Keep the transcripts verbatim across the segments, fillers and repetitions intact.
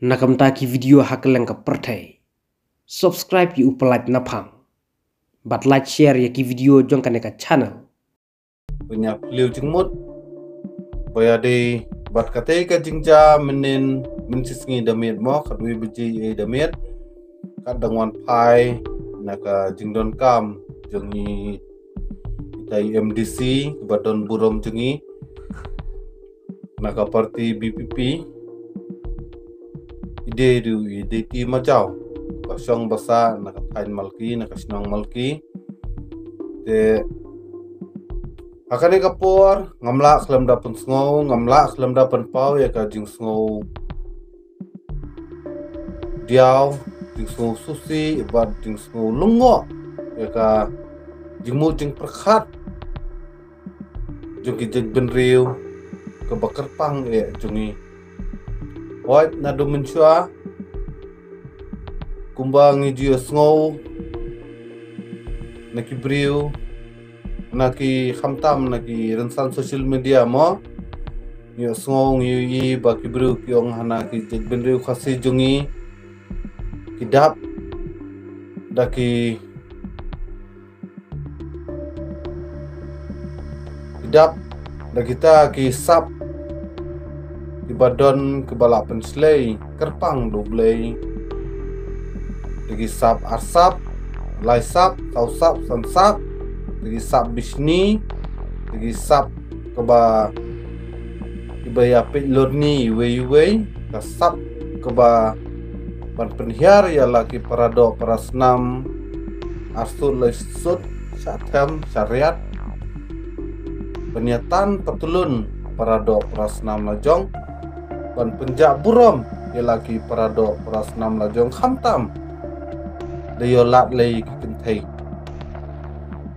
na ka bynta ki video ha kylleng ka pyrthei. Subscribe ïa u Pyllait Naphang bad like share ïa ki video jong kane ka channel. Pynïap liu jingmut ba ïa dei bad katei ka jingjia mynnin mynshisngi da miet mo, khatwei baje ïa da miet, kat dang wan phai na ka jingdonkam jong ngi, ita i M D C ba don burom jong ngi na ka parti B P P. I dei ruh i dei ti majaw ba shong ba sah na ka thaiñ Malki, na ka shnong Malki. Te ha kane ka por ngam lah khlem da pynsngew, ngam lah khlem da pynpaw ïa ka jingsngew diaw, jingsngew susi bad jingsngew lyngngoh ïa ka jingmut jingpyrkhat jong ki jaitbynriew kaba kyrpang eh jong ngi. Hooid, naduh mynshuwa kumba ngi ju ïohsngew na ki briew, na ki, khamtam na ki rynsan social media mo, ngi ïohsngew, ngi ïohi ba ki briew ki ong hana ki jaitbynriew Khasi jong ngi ki dap da ki ki dap da kita ki sap kiba don kiba lah pynshlei kyrpang da U Blei. Da ki sap arsap, laisap, sawsap, sansap, da ki sap bishni, da ki sap kaba, kiba ïa peit lorni iwei iwei, ka sap kaba ban pynhiar ïa la ki paradoh parasnam, arsut laisut, shathem shariat, ban ïa tan patlun paradoh parasnam la jong, ban pynjah burom ïa la ki paradoh parasnam la jong, khamtam da ïoh lad lei ki kynthei.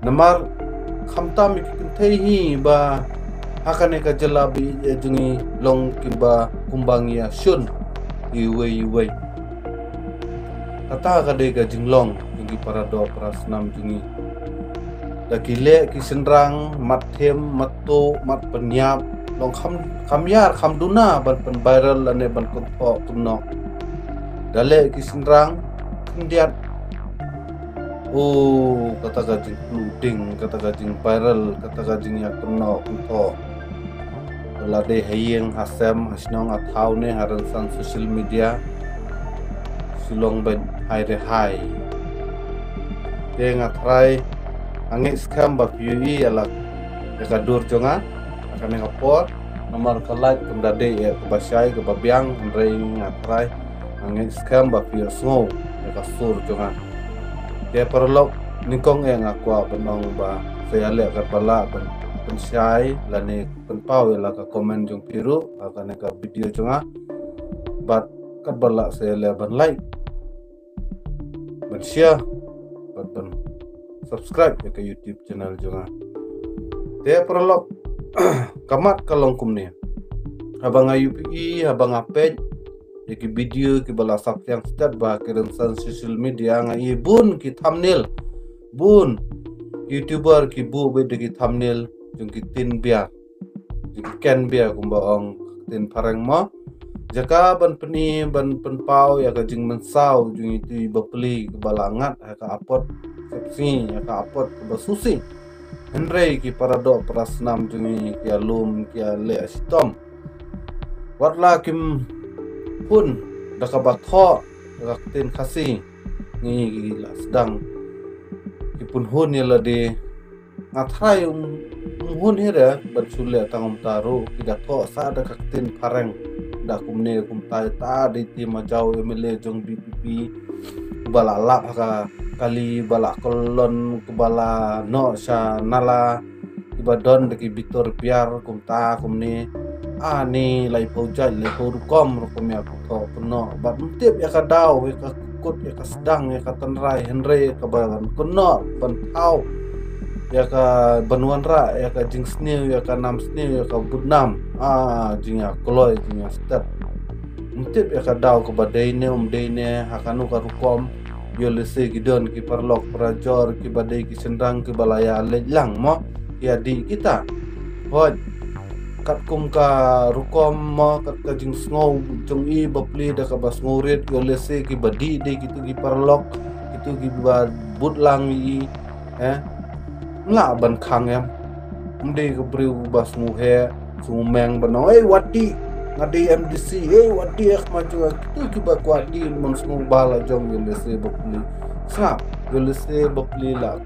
Namar khamtam ïa ki kynthei hi ba ha kane ka jylla ba ïeit jong ngi long kiba kumba ngi ïa shun iwei iwei. Kata ka dei ka jinglong jong ki paradoh parasnam jong ngi. Da ki leh ki shynrang mat them, mat tuh, mat pynïap, long kham, kham ïar, kham duna ban pyn viral lane ban kynthoh kynnoh. Da leh ki shynrang khyndiat, oh, kata ka jingpluh ding, kata ka jing viral, kata ka jingïakynnoh kynthoh. Lada ha ïing ha sem, ha shnong ha thaw ne ha rynsan social media, shu long ban hai re hai. Te nga trai, nga ngeit skhem ba phi ïohi ïa la, ïa ka dur jong nga ha kane ka por. Namar ka lait kam da dei ïa kaba shai kaba biang, hynrei nga trai, nga ngeit skhem ba phi ïohsngew ïa ka sur jong nga. Te paralok, nyngkong eh nga kwah ban ong ba sa ïaleh katba lah ban pynshai lane pynpaw ïa la ka comment jong phi ruh ha kane ka video jong nga. Bad katba lah sa ïaleh ban like, ban share, bad ban subscribe ïa ka YouTube channel jong nga. Te paralok, ka mat ka long kumne. Haba nga ïohi, haba nga peit ïa ki video kiba la saphriang stet ba ki rynsan social media, nga ïohi bun ki thumbnail, bun YouTuber ki buh beit da ki thumbnail jong ki ktien biar, jong ki ken biar kumba ong ktien phareng mo. Jaka ban pyni, ban pynpaw ïa ka jingmynsaw jong itu i bapli kaba la ngat ha ka apot sepsngi, ha ka apot kaba susi. Hynrei ki paradoh parasnam jong ngi ki ïalum, ki ïaleh shitom. Wat la kim hun da kaba thoh da ka ktien Khasi, ngi ki la sdang ki pynhun ïa lade. Nga trai um, um hun hi re ban shu leh tang kumta ruh, ki da thoh sa da ka ktien phareng. Da kumne kumta, ita dei ti majaw M L A jong B P P ba la lap ha ka kali, ba la kyllon, ba la noh sha nala, kiba don da ki bitor biar kumta kumne. Ani laiphew jait, laiphew rukom, rukom ïa kynthoh kynnoh. Bad ym tip ïa ka daw, ïa ka kut, ïa ka sdang, ïa ka tynrai, hynrei ïa ka ban kynnoh, ban thaw, ïa ka ban wanrah ïa ka jingsniew, ïa ka nam sniew, ïa ka budnam. Ah, jingïakloi, jingïastet. Ym tip ïa ka daw kaba dei ne ym dei ne, ha kano ka rukom. Ïoh lehse ki don ki paralok parajor kiba dei ki shynrang kiba la ïaleit lang mo, ïa dih kita. Hooid. katkum ka rukom mo, kat ka jingsngew jong i bapli da kaba sngewrit, ïoh lehse kiba dih dei kitu ki paralok, kitu kiba bud lang ïa i. Eh, ym lah ban khang em. Ym dei ka briew ba sngewheh, sngewmeng ban ong, "Ei, wat dih, nga dei MDC, ei, wat dih ha khmat jong nga." Kitu kiba kwah dih, ym sngewbha la jong, ïoh lehse bapli. Sngap, ïoh lehse bapli la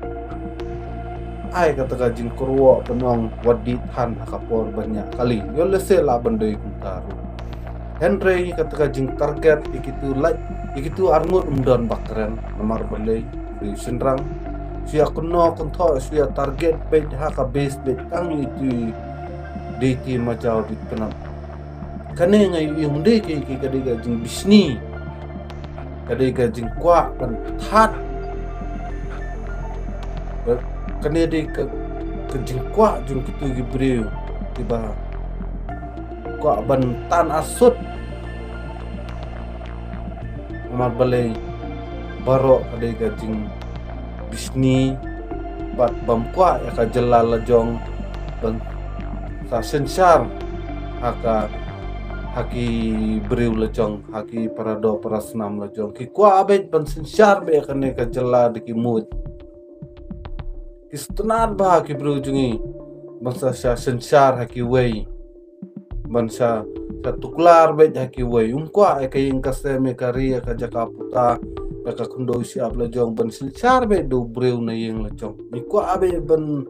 ai kata ka jingkyrwoh ban ong wat dih than ha ka por ban ïaid kali. Ïoh lehse lah ban dei kumta ruh. Hynrei kata ka jingtarget ïa kitu lait, ïa kitu arngut ym don ba kren, namar balei, briew shynrang. Shu ïa kynnoh kynthoh, shu ïa target beit ha ka base beit, tang ïa itu dei ti majaw beit pynap. Kane nga ïohi ym dei ka, ka, ka dei ka jingbishni. Ka dei ka jingkwah ban that. Kane dei ka, ka jingkwah jong kitu ki briew kiba kwah ban tan arsut. Namar balei, baroh ka dei ka jingbishni bad bym kwah ïa ka jylla la jong ban sa synshar ha ka, ha ki briew la jong, ha ki paradoh parasnam la jong. Ki kwah beit ban synshar beit ïa kane ka jylla da ki mut. Ki sngewtynnat bha ki briew jong ngi ban sa, sa synshar ha kiwei, ban sa, sa tuklar beit ha kiwei. Ym kwah ïa ka ïing ka sem, ïa ka ri, ïa ka jaka puta, ïa ka khyndew shyiap la jong ban synshar beit da u briew na ïing la jong. Ngi kwah beit ban,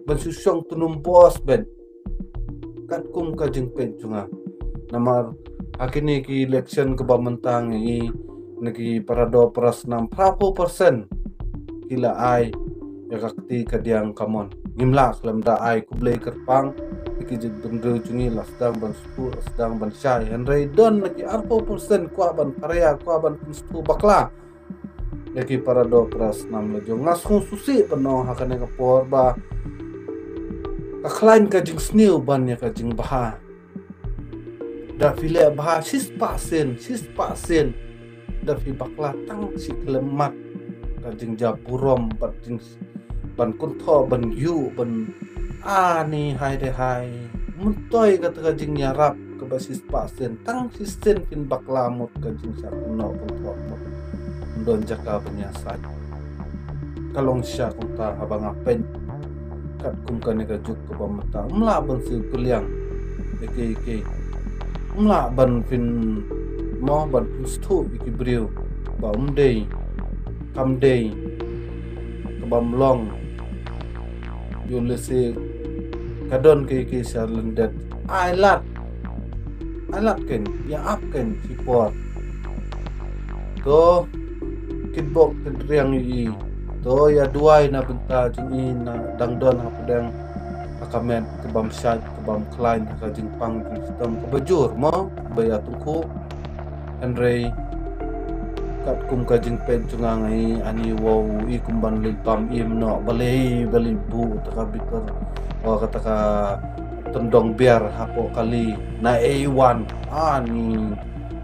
ban shu shong tnum bos beit. Katkum ka jingpeit jong nga. Namar ha kine ki election kaba mynta ngi ïohi na ki paradoh parasnam, phraphew percent ki la ai ïa ka kti kadiang kamon. Ngim lah khlem da ai khublei kyrpang ïa ki jaitbynriew jong ngi, la sdang ban sngewthuh, la sdang ban shai. Hynrei don na ki arphew percent kwah ban pharia, kwah ban pynsngewthuh bakla ïa ki paradoh parasnam la jong. Nga sngewsih ban ong ha kane ka por ba ka khlaiñ ka jingsniew ban ïa ka jingbha. Da phi leh bha shispah sien, shispah sien, da phi bakla tang shi khyllipmat, ka jingjaburom bad jing ban kynthoh, ban ïuh, ban ani hai de hai. Myntoi kata ka jingïarap kaba shispah sien, tang shisien phin bakla mut, ka jingshah kynnoh kynthoh mut. Ym don jaka ban ïasaid. Ka long shisha kumta haba nga peit katkum kane ka juk kaba mynta. Ym lah ban siew kylliang ïa kiei kiei. Ym lah ban pynmih, ban pynsngewthuh ïa ki briew ba ym dei, kam dei, kaba ym long. Ïoh lehse ka don kiei kiei sha lyndet. Ai lad, ai lad kein, ïa ap kein shipor. To kitbok kitriang ïa i. To ïa duwai na bynta jong i, na dang don hapdeng ha ka met kabym shait, kabym khlaiñ, ha ka jingpang jingshitom kaba jur mo, ba ïa tyngkhuh. Hynrei katkum ka jingpeit jong nga, nga ïohi ani, wow, i kumban leit bam im noh, balei, balei buh ta ka bitar, wa kata ka tyndong biar hapoh kali, naei wan, ani.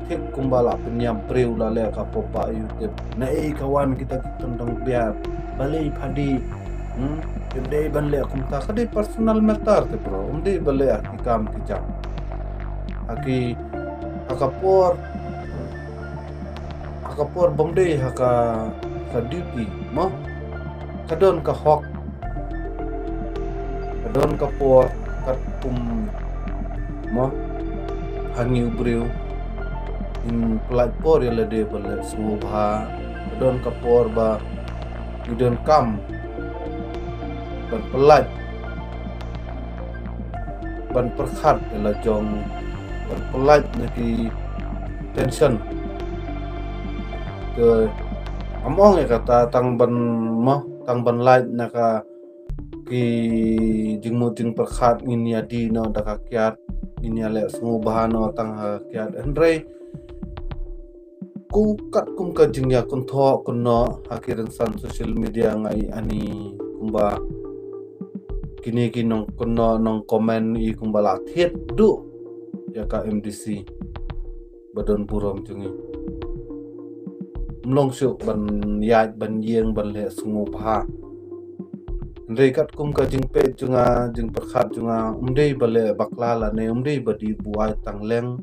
Thik kumba la pynïap briew, la leh ka pop ba ïoh tip. Naei ka wan kita ki tyndong biar. Balei phadi. Hmm? Ym dei ban leh kumta, ka dei personal matter te bro. Ym dei ban leh ha ki kam ki jam. Ha ki, ha ka por, ha ka por bym dei ha ka, ka duty mo. Ka don ka hok. Ka don ka por katkum mo, ha ngi u briew. Ngin pyllait por ïa lade ban leh sngewbha. Ka don ka por ba ngi donkam ban pyllait, ban pyrkhat ïa la jong, ban pyllait na ki tension. Te ngam ong ïa kata tang ban mo, tang ban lait na ka ki jingmut jingpyrkhat, ngin ïa die noh da ka kiad, ngin ïa leh sngewbha noh tang ha ka kiad. Hynrei kum katkum ka jingïakynthoh kynnoh ha ki rynsan social media, nga ïohi ani kumba kine ki nongkynnoh nongcomment i kumba la thied duh ïa ka MDC ba don burom jong ngi. Ym long shuh ban ïaid ban ïeng ban leh sngewbha. Hynrei katkum ka jingpeit jong nga, jingpyrkhat jong nga, um dei ba leh bakla lane um dei ba dei buaid tang leng.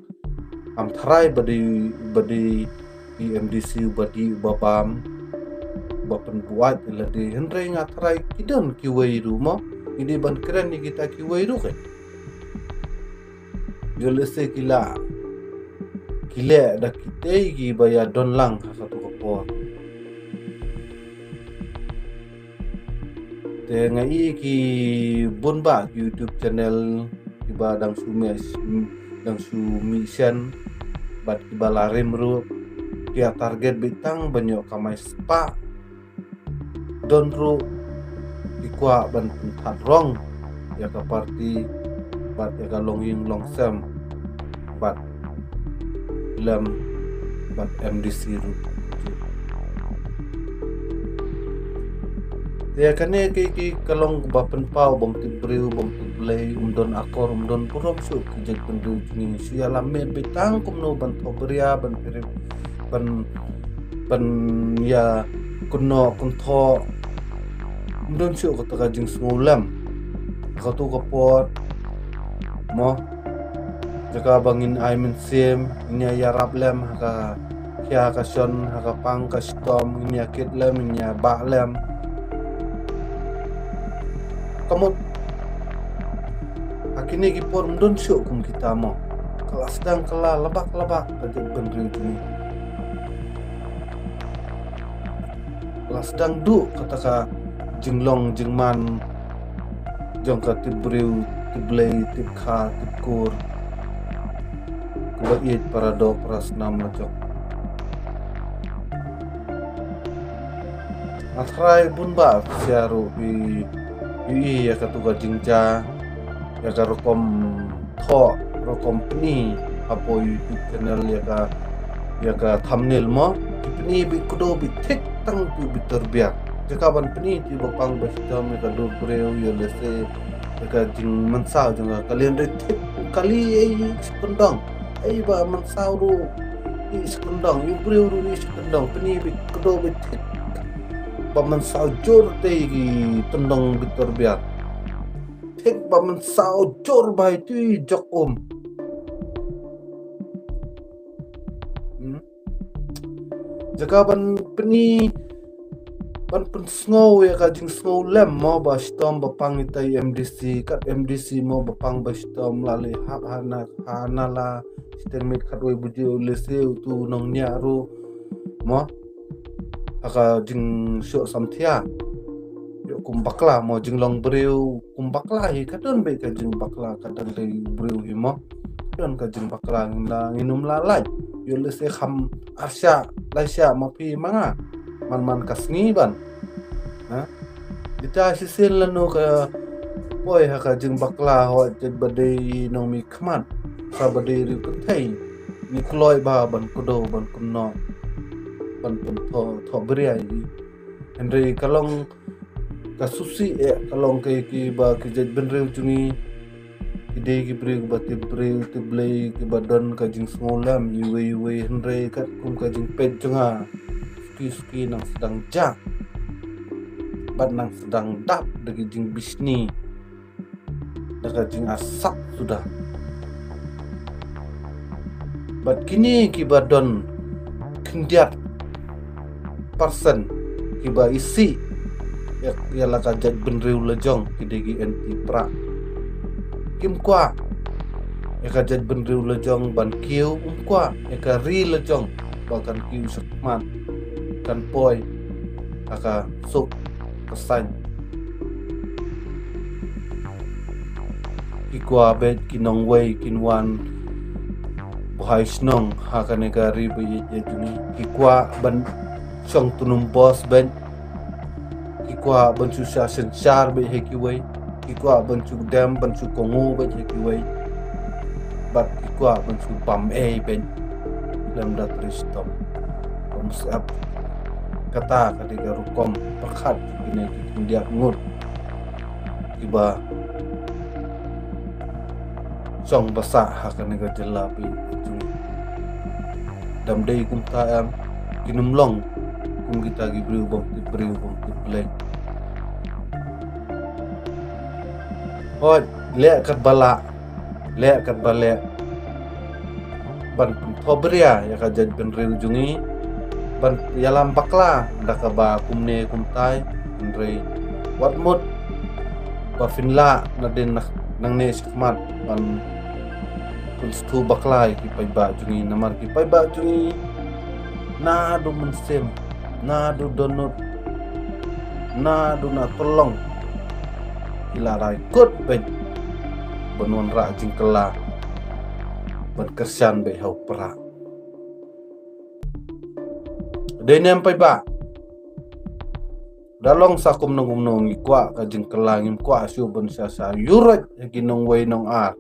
Ym tharai ba dei, ba dei i MDC ba dei ba bam, ba pynbuaid ïa lade. Hynrei nga tharai ki don kiwei ruh mo, ngi dei ban kren ïa kita kiwei ruh eh. Ïoh lehse ki la, ki leh da kitei kiba ïa don lang ha kato ka por. Te nga i ki bun bah ki YouTube channel kiba dang shu mih, dang shu mih shen bad kiba la rim ruh, ki ïa target beit tang ban ïoh kamai spah. Don ruh ki kwah ban pynthat rong ïa ka party bad ïa ka longïing longsem bad lem bad MDC ruh. Te ïa kane ki, ki ka long ba pynpaw bym tip briew bym tip Blei, um don akor um don burom shuh ki jaitbynriew jong ngi. Shu ïa la miet beit tang kumno ban thoh bria, ban pyrshah, ban, ban ïa kynnoh kynthoh. Um don shuh kata ka jingsngewlem. Kato ka por mo, jaka ba ngin ai mynsiem, ngin ïa ïarap lem ha ka khia ka shon, ha ka pang ka shitom, ngin ïa kit lem, ngin ïa bah lem. Ka mut ha kine ki por um don shuh kum kita mo. Ka la sdang ka la labak labak ka jaitbynriew jong ngi. Ka la sdang duh kata ka jinglong jingman jong ka tip briew, tip Blei, tip kha, tip kur, kaba ïeit para doh para snam la jong. Nga tharai bun bah phi sha ruh phi ïohi ïa kato ka jingjia, ïa ka rukom thoh, rukom pyni hapoh YouTube channel, ïa ka, ïa ka thumbnail mo, ki pyni beit kdew beit thik tang tu beit tyrbiang. Jaka ban pyni te ba pang ba shitom ïa ka dur briew, ïoh lehse ïa ka jingmynsaw jong ka kali, hynrei thik kali ei sha kyndong. Ei ba mynsaw ruh ei sha kyndong, ei briew ruh ei sha kyndong, pyni beit kdew beit thik. Ba mynsaw jur te ki kyndong beit tyrbiang. Thik ba mynsaw jur ba ïa tu i jok um. Hmm? Jaka ban pyni, ban pynsngew ïa ka jingsngewlem mo ba shitom ba pang ita i MDC, kat MDC mo ba pang ba shitom, la leh hap hana, hana la shiteng miet khatwei baje, lehse utu u nongñiah ruh mo, ha ka jingshoh samthiah. Ïoh kum bakla mo, jinglong briew kum bakla hi, ka don beit ka jingbakla, ka dang dei briew hi mo. Ka don ka jingbakla, ngin la, ngin ym la lait. Ïoh lehse kham arshah laishah ma phi ma nga. Man man ka sngi ban. Ha? Ita shisien lano ka poi ha ka jingbakla, hooid, jait ba dei nongmihkhmat, sa ba dei riewkynthei, ngi kloi bha ban kdew, ban kynnoh, ban pynthoh, thoh bria ïa ki. Hynrei ka long ka sngewsih eh, ka long ka, kiba ki jaitbynriew jong ngi ki dei ki briew kiba tip briew tip Blei, kiba don ka jingsngewlem iwei iwei, hynrei katkum ka jingpeit jong nga, suki suki nang sdang jah bad nang sdang dap da ki jingbishni, da ka jingasap suda. Bad kine kiba don khyndiat persen kiba isih ïa, ïa la ka jaitbynriew la jong, ki dei ki anti prah. Kim kwah ïa ka jaitbynriew la jong ban kiew, um kwah ïa ka ri la jong ba kan kiew shakhmat, kan poi ha ka suk ka saiñ. Ki kwah beit ki nongwei kin wan buhai shnong ha kane ka ri ba ïeit ïeit jong ngi. Ki kwah ban shong tnum bos beit. Ki kwah ban shu shah synshar beit ha kiwei. Ki kwah ban shu dem, ban shu kohnguh beit ha kiwei. Bad ki kwah ban shu bam ei beit lem da ka ri shitom. Bym sngap. Kata ka dei ka rukom pyrkhat kine ki khyndiat ngut kiba shong basa ha kane ka jylla ba ïeit jong ngi. Dam dei kumta em, kin ym long kum kita ki briew bym tip briew bym tip Blei. Hoi, leh kat ba lah, leh kat ba leh. Ban pynphohbria ïa ka jaitbynriew jong ngi, ban ïalam bakla da kaba kumne kumtai, hynrei wat mut ba phin lah nadien nangne shakhmat ban pynstad bakla ïa ki paidbah jong ngi, namar ki paidbah jong ngi naduh mynsiem, naduh dohnud, naduh na tyllong ki la rai kut beit ban wanrah jingkylla ban kyrshan beit ha u Prah. Dei ne em paidbah? Da long sa kumno kumno ngi kwah ka jingkylla, ngim kwah shuh ban sa sa ïuhroit ha ki nongwei nongar.